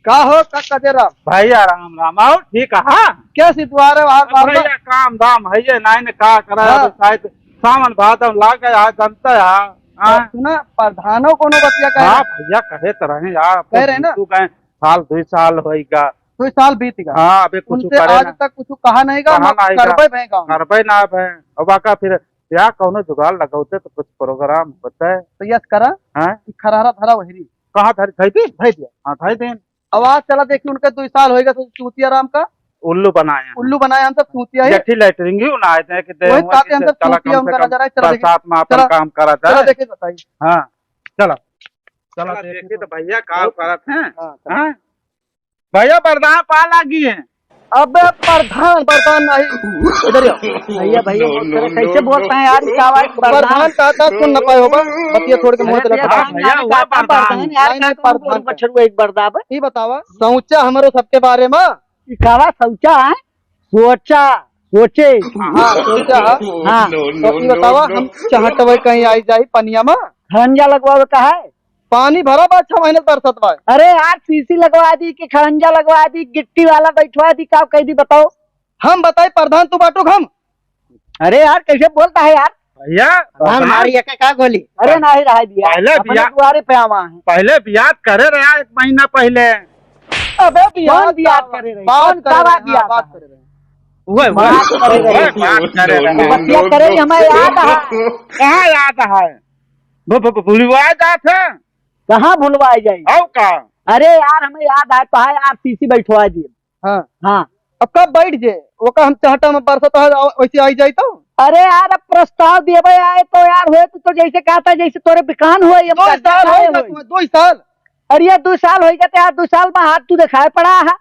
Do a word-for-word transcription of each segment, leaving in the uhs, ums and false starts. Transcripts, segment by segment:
का हो, का कदे राम? भैया राम राम, आओ, ठीक है? हाँ। कैसी दुआरे बाहर अब बाहर में? भैया काम धाम है ये, नाई ने का करा, हाँ। अब शायद सावन भादव लाग गया है, जनता है, हाँ। और सुना, प्रधानो कोनो बतिया कह हाँ रहे? भैया, कहे तो रहे यार, अब कह रहे ना? तू कहे, साल दुई साल होइगा। दुई साल बीत गया। हाँ, अबे कुछ उनसे करे आज ना। तक कुछ कहा नहीं गा, कहा ना नहीं गा। करबे भए गाँव में। करबे ना भए। अब आका फिर या कौनो जुगाड़ लगौते तो कुछ program होते। तो यस करा हाँ? कि खरहरा धरा वहरी। कहाँ धरी? धई दी? धई दिया। हाँ, धई देन। अब आज चला देखी उनके दुई साल होइगा तो चूतिया राम का उल्लू बनाए हैं। उल्लू बनाए हम सब चूतिया है। जठी लेटरिंग ही उन्हें आए थे कि दे वही हुआ ताते कि हम सब चला चूतिया कम से उनका कम नजर आए, चला देखी। बरसात में अपन चला, काम करा था। चला देखी बताई। हाँ, चला। चला चला देखी देखी तो भैया का करत हैं। हाँ, चला। हाँ? भैया प्रधान पा लागी है। अबे प्रधान, प्रधान नहीं। इधर आओ। भैया, भैया, मत करो, कैसे बोलते हैं यार, ई का आवाज प्रधान? प्रधान का, का सुन न पाए होगा, बतिया छोड़ के मुंह अरे चला भैया, भैया, भैया, हुआ प्रधान। प्रधान यार, नहीं, का नहीं, तुम प्रधान बोल का। बछरुआ एक बरदाब। ई बतावा, सोचा हमरो सबके बारे में। ई कावा सोचा है? सोचा, सोचे। हाँ, सोचा है। हाँ। तो ई बतावा, हम चहटवे कहीं आई जाई पनिया में? खरंजा लगवावे का है? पानी भरा बा, छह महीने से बरसत बा। अरे यार, सीसी लगवा दी कि खड़ंजा लगवा दी, गिट्टी वाला बैठवा दी, का कह दी बताओ? हम बताई प्रधान, तू बाटू हम। अरे यार, कैसे बोलता है यार? भैया, प्रधान प्रधान। मारी एक का गोली। अरे नहीं रहा दिया, पहले अपने बिया-, दुआरे पे आवा है। पहले बियाद करे रहा एक महीना पहले। अबे बियाद कौन बियाद का-, करे रहे? बात कौन करे का रहे, बात हाँ, करे रहे। वह, बात करे रहे। वह बात करे रहे। बतिया करे रहे, हमें याद है। कहाँ याद है? भ-, भ-, भ-, भुलवा जात है। कहाँ भुलवाए जाई? आओ का? अरे यार, हमें याद आए तो है यार, सीसी बैठवा दिए। हाँ। हाँ। अब कब बैठ जे? ओका हम चहटा में बरसत है, आ, वैसे आई जाई तो? अरे यार, अब प्रस्ताव देवे आए तो यार, होए तो, तो जैसे कहा था, जैसे तोरे बिकान हुआ, ये दो साल हो गया तुम्हें, दो साल। अरे यार, दो साल हो गया तो यार, दो साल में हाथ तू दिखाए पड़ा है।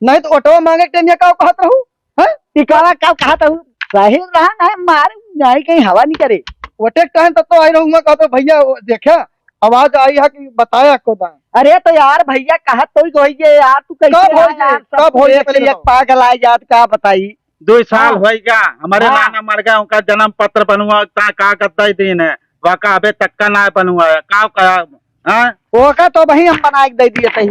नहीं तो ओटवा मांगे के टेनिया का कहत रहू? हैं? ई काला का कहत हूँ? साहिल रहा ना मार, नहीं कहीं हवा नहीं करे। ओटे टाइम तक तो आई रहूंगा, कहते भैया वो देखा, आवाज आई है कि बताया को दा। अरे तो यार भैया कहत तो ही होई जे यार, तू कैसे कब होई है जे? यार, सब कब होई जे? देख पहले के बताओ। पागल आ जात का बताई। दो साल हाँ। होई गया, हमारे हाँ। नाना मर गया, उनका जन्म पत्र बनवा, का, का करता ही दिन है, वाका अबे तक का ना बनवा है, का, का हाँ? ओका तो वही हम बना के दे दिए तही।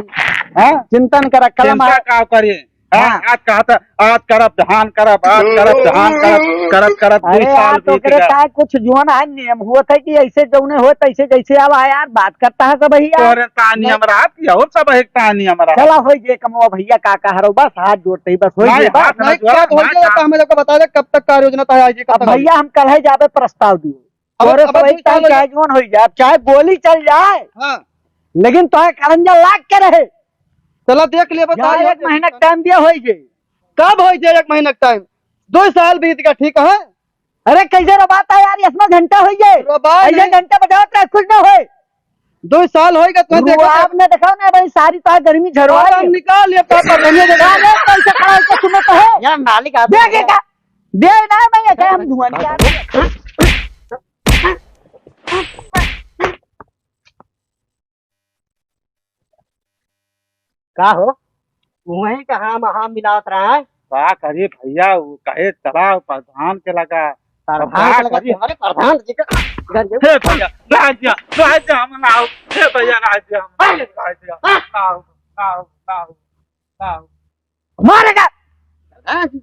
हाँ? चिंतन कर, कलम चिंता आ- का करी? हाँ? हाँ। आज कहत, आज करब, धान करब, आज करब, धान करब, करत, करत अरे दुई साल यार, तो बीत ओकरे गया। का कुछ जोन है, नियम हुआ था कि ऐसे जौने हो, तैसे जैसे आवा है यार, बात करता है सब ही यार। तोरे का नियम नहीं। रहा कि और सब एक का नियम रहा। चला, होई जे कमवा भैया, का कह रहो, बस हाथ जोड़ते ही बस, होई नहीं, जे बस। हाथ ना नहीं, जोड़ा, कब होई ना जे, काम। तो हमें लोग को बता दे, कब तक कार्य योजना तय है, आज कब अब तक भैया, होई? हम कल है जाबे प्रस्ताव दियो। अब, तोरे अब सब दो एक साल टाइम हो चाहे गया। जोन होई जाए, चाहे गोली चल जाए, हाँ। लेकिन तोहे करंजा लाग के रहे। चला देख ले, बता यार, यार, एक महीना के टाइम दिया होई जे। कब होई जे एक महीना के टाइम? दो साल बीत गया, ठीक है? अरे कैसे रोबाता यार, इसमें घंटा होई जे। रोबाई ऐसे नहीं। घंटा बजाओ तो कुछ ना होई। दो साल होई गया, तुम्हें देखो तो। आपने देखा ना भाई, सारी तो गर्मी झरवा और हम ली। निकाल लिया, पापा, धनिया दे दे। अरे कैसे खड़ा होके सुनो तो है? यार मालिक आप देख ये क्या? दे ना मैं ये क्या हम धुआं निकाल। का हो? वहीं का हाँ महाँ मिलावत रहा है। का करी भैया, वो कहे चला प्रधान के लगा। प्रधान का के लगा, करी? तुम्हारे प्रधान जी का घर ये हे भैया, राज्य, राज्य हम ना हो। हे भैया, राज्य हम ना हो। राज्य, ना हो, ना हो, ना हो, ना हो। मारेगा। प्रधान जी।